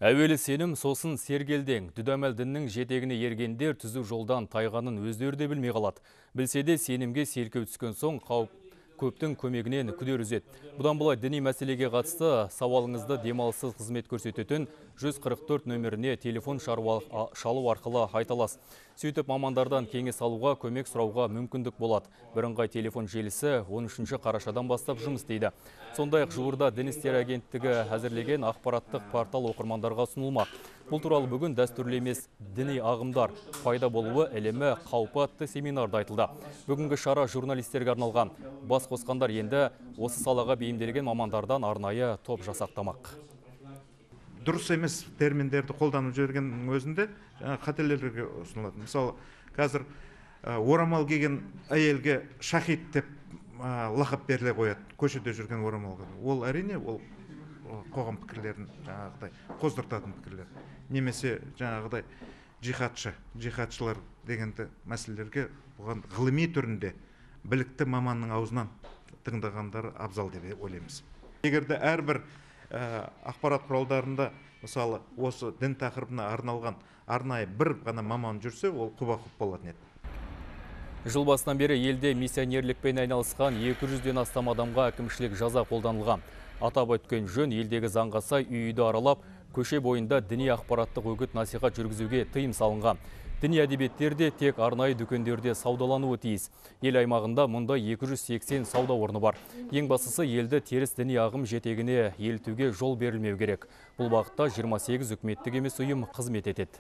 Әуелі сенім, сосын сергелдең. Дүдәмәл діннің жетегіне ергендер түзу жолдан тайғанын өздері де білмей қалады. Білсе де сенімге селкеу түскен соң қауіп көптің көмегінен күдер үзеді. Бұдан былай діни мәселеге қатысты сауалыңызды демалыссыз қызмет көрсететін 144 нөміріне телефон шалу арқылы айта аласыз. Сөйтіп мамандардан кеңес алуға, көмек сұрауға мүмкіндік болады. Бірыңғай телефон желісі 13 қарашадан бастап жұмыс істейді. Сондай-ақ жуырда Дін істері агенттігі әзірлеген ақпараттық портал оқырмандарға ұсынылмақ. Бұл туралы бүгін дәстүрлі емес діни ағымдар пайда болуы, ілімі, қаупі атты семинарда айтылды. Бүгінгі шара журналистерге арналған. Бас қосқандар енді осы салаға бейімделген мамандардан арнайы топ жасақтамақ. Дұрыс емес терминдерді қолданып жібергеннің өзінде жаңа қателерге ұсынылады. Мысалы, қазір орамал киген әйелге шахид деп лақап беріле қояды, көшеде жүрген орамалға. Ол әрине ол қоғам пікірлерін жаңағыдай қоздыртатын пікірлер. Немесе жаңағыдай жихадшылар дегенді мәселелерге бұған ғылыми түрінде білікті маманның аузынан тыңдағандары абзал деп ойлаймыз. Егер де әрбір ақпарат құралдарында, мысалы, осы дін тақырыбына арналған арнайы бір ғана маман жүрсе, ол құба-құп болатын еді. Жыл басынан бері елде миссионерлікпен айналысқан 200-ден астам адамға әкімшілік жаза қолданылған. Атап өткен жөн, елдегі заңға сай үй-үйді аралап, көше бойында діни ақпараттық үгіт насихат жүргізуге тыйым салынған. Діни әдебиеттер де тек арнайы дүкендерде саудалануы тиіс. Ел аймағында мұнда 280 сауда орны бар. Ең бастысы, елді теріс діни ағым жетегіне елтуге жол берілмеу керек. Бұл бағытта 28 үкіметтік емес ұйым қызмет етеді.